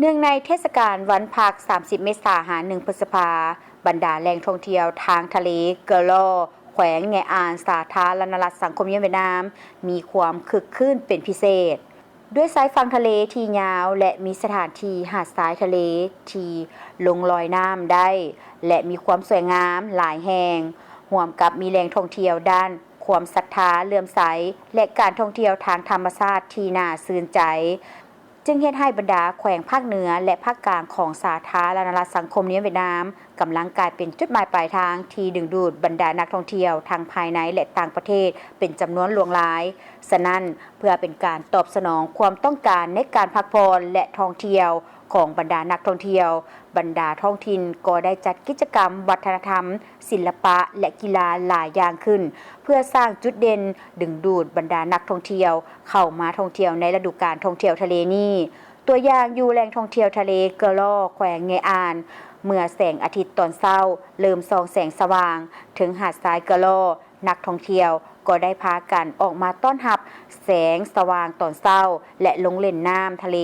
ເນື່ອງໃນເທດສະການວັນພັກ ສາມສິບ ເມສາ ຫາ ໜຶ່ງ ພຶດສະພາ, ບັນດາແຫຼ່ງທ່ອງທ່ຽວທາງທະເລກະລໍ ແຂວງແງອານ ສາທາລະນະລັດສັງຄົມນິຍົມຫວຽດນາມ ມີຄວາມຄຶກຄື້ນເປັນພິເສດ. ດ້ວຍຊາຍຝັ່ງທະເລທີ່ຍາວ ແລະ ມີສະຖານທີ່ຫາດຊາຍທະເລທີ່ລົງລອຍນ້ຳໄດ້ ແລະ ມີຄວາມສວຍງາມຫຼາຍແຫ່ງ, ຮ່ວມກັບມີແຫຼ່ງທ່ອງທ່ຽວດ້ານຄວາມສັດທາເຫຼື້ອມໃສ ແລະ ການທ່ອງທ່ຽວທາງທຳມະຊາດທີ່ໜ້າຊື່ນໃຈ, ຈຶ່ງເຮັດໃຫ້ບັນດາແຂວງພາກເໜືອ ແລະ ພາກກາງຂອງສາທາລະນະລັດສັງຄົມນິຍົມຫວຽດນາມ ກຳລັງກາຍເປັນຈຸດໝາຍປາຍທາງທີ່ດຶງດູດບັນດານັກທ່ອງທ່ຽວທັງພາຍໃນ ແລະ ຕ່າງປະເທດເປັນຈຳນວນຫຼວງຫຼາຍ. ສະນັ້ນ, ເພື່ອເປັນການຕອບສະໜອງຄວາມຕ້ອງການໃນການພັກຜ່ອນ ແລະ ທ່ອງທ່ຽວຂອງບັນດານັກທ່ອງທ່ຽວ, ບັນດາທ້ອງຖິ່ນກໍໄດ້ຈັດກິດຈະກຳວັດທະນະທຳ, ສິນລະປະ ແລະ ກິລາຫຼາຍຢ່າງຂຶ້ນ ເພື່ອສ້າງຈຸດເດັ່ນດຶງດູດບັນດານັກທ່ອງທ່ຽວເຂົ້າມາທ່ອງທ່ຽວໃນລະດູການທ່ອງທ່ຽວທະເລນີ້. ຕົວຢ່າງຢູ່ແຫຼ່ງທ່ອງທ່ຽວທະເລກະລໍ ແຂວງແງອານ, ເມື່ອແສງອາທິດຕອນເຊົ້າເລີ່ມສ່ອງແສງສະຫວ່າງເທິງຫາດຊາຍກະລໍ, ນັກທ່ອງທ່ຽວກໍໄດ້ພາກັນອອກມາຕ້ອນຮັບແສງສະຫວ່າງຕອນເຊົ້າ ແລະ ລົງຫຼິ້ນນ້ຳທະເລ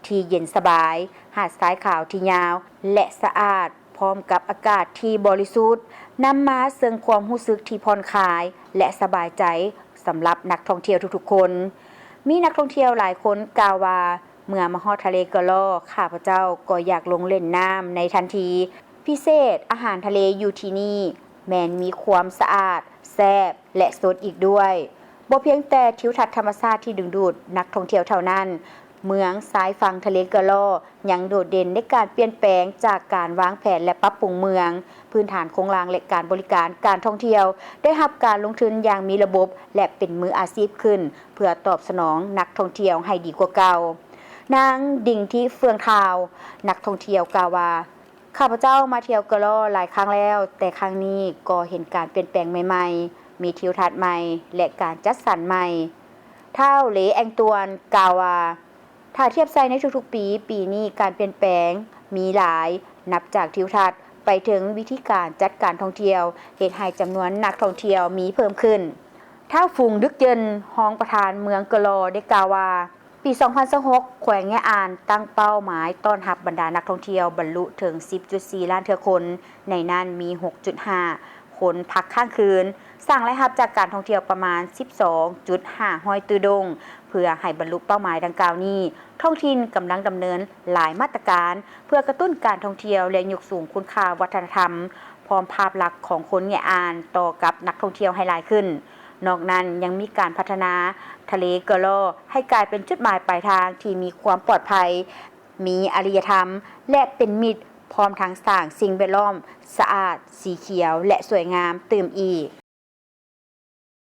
ທີ່ເຢັນສະບາຍ, ຫາດຊາຍຂາວທີ່ຍາວ ແລະ ສະອາດ, ພ້ອມກັບອາກາດທີ່ບໍລິສຸດ, ນຳມາເຊິ່ງຄວາມຮູ້ສຶກທີ່ຜ່ອນຄາຍ ແລະ ສະບາຍໃຈສຳລັບນັກທ່ອງທ່ຽວທຸກໆຄົນ. ມີນັກທ່ອງທ່ຽວຫຼາຍຄົນກ່າວວ່າ, ເມື່ອມາຮອດທະເລກະລໍ ຂ້າພະເຈົ້າກໍຢາກລົງຫຼິ້ນນ້ຳໃນທັນທີ. ພິເສດ, ອາຫານທະເລຢູ່ທີ່ນີ້ແມ່ນມີຄວາມສະອາດ, ແຊບ ແລະ ສົດອີກດ້ວຍ. ບໍ່ພຽງແຕ່ທິວທັດທຳມະຊາດທີ່ດຶງດູດນັກທ່ອງທ່ຽວເທົ່ານັ້ນ, ເມືອງຊາຍຝັ່ງທະເລກະລໍຍັງໂດດເດັ່ນໃນການປ່ຽນແປງຈາກການວາງແຜນ ແລະ ປັບປຸງເມືອງ, ພື້ນຖານໂຄງລ່າງ ແລະ ການບໍລິການການທ່ອງທ່ຽວ ໄດ້ຮັບການລົງທຶນຢ່າງມີລະບົບ ແລະ ເປັນມືອາຊີບຂຶ້ນ ເພື່ອຕອບສະໜອງນັກທ່ອງທ່ຽວໃຫ້ດີກວ່າເກົ່າ. ນາງ ດິງທິ ເຟືອງທາວ, ນັກທ່ອງທ່ຽວກ່າວວ່າ, ຂ້າພະເຈົ້າມາທ່ຽວກະລໍຫຼາຍຄັ້ງແລ້ວ, ແຕ່ຄັ້ງນີ້ກໍເຫັນການປ່ຽນແປງໃໝ່ໆ, ມີທິວທັດໃໝ່ ແລະ ການຈັດສັນໃໝ່. ທ້າວ ເລ ແອງຕວນ ກ່າວວ່າ, ຖ້າທຽບໃສ່ໃນທຸກໆປີ, ປີນີ້ການປ່ຽນແປງມີຫຼາຍ, ນັບຈາກທິວທັດໄປເຖິງວິທີການຈັດການທ່ອງທ່ຽວ, ເຮັດໃຫ້ຈຳນວນນັກທ່ອງທ່ຽວມີເພີ່ມຂຶ້ນ. ທ້າວ ຟຸງ ດຶກເຢິນ, ຮອງປະທານເມືອງກະລໍ ໄດ້ກ່າວວ່າ, ປີສອງພັນຊາວຫົກ ແຂວງແງອານຕັ້ງເປົ້າໝາຍຕ້ອນຮັບບັນດານັກທ່ອງທ່ຽວບັນລຸເຖິງສິບຈຸດສີ່ລ້ານເທື່ອຄົນ, ໃນນັ້ນມີຫົກຈຸດຫ້າຄົນພັກຄ້າງຄືນ, ສ້າງລາຍຮັບຈາກການທ່ອງທ່ຽວປະມານສິບສອງຈຸດຫ້າຮ້ອຍຕື້ດົງ. ເພື່ອໃຫ້ບັນລຸເປົ້າໝາຍດັ່ງກ່າວນີ້, ທ້ອງຖິ່ນກຳລັງດຳເນີນຫຼາຍມາດຕະການ ເພື່ອກະຕຸ້ນການທ່ອງທ່ຽວ ແລະ ຍົກສູງຄຸນຄ່າວັດທະນະທຳ, ພ້ອມພາບລັກຂອງຄົນແງອານຕໍ່ກັບນັກທ່ອງທ່ຽວໃຫ້ຫຼາຍຂຶ້ນ. ນອກນັ້ນຍັງມີການພັດທະນາທະເລກະລໍໃຫ້ກາຍເປັນຈຸດໝາຍປາຍທາງທີ່ມີຄວາມປອດໄພ, ມີອາລິຍະທຳ ແລະ ເປັນມິດ, ພ້ອມທັງສ້າງສິ່ງແວດລ້ອມສະອາດ, ສີຂຽວ ແລະ ສວຍງາມຕື່ມອີກ.